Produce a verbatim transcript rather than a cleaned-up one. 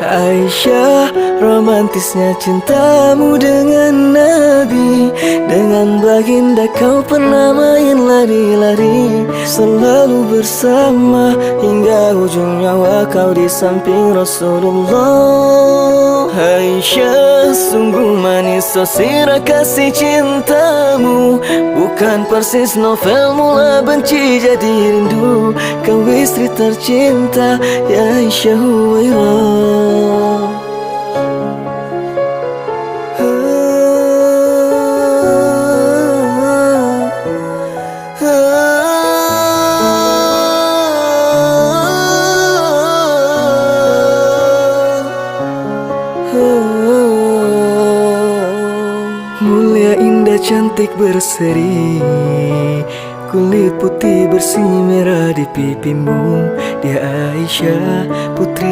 Aisyah, romantisnya cintamu dengan Nabi. Dengan baginda kau pernah main lari-lari, selalu bersama hingga ujung nyawa kau di samping Rasulullah. Aisyah, sungguh manis sosira kasih cintamu. Bukan persis novel mula benci jadi rindu. Kau istri tercinta, ya Aisyah Huwairah. Mulia, indah, cantik, berseri, kulit putih bersih merah di pipimu. Dia Aisyah, putri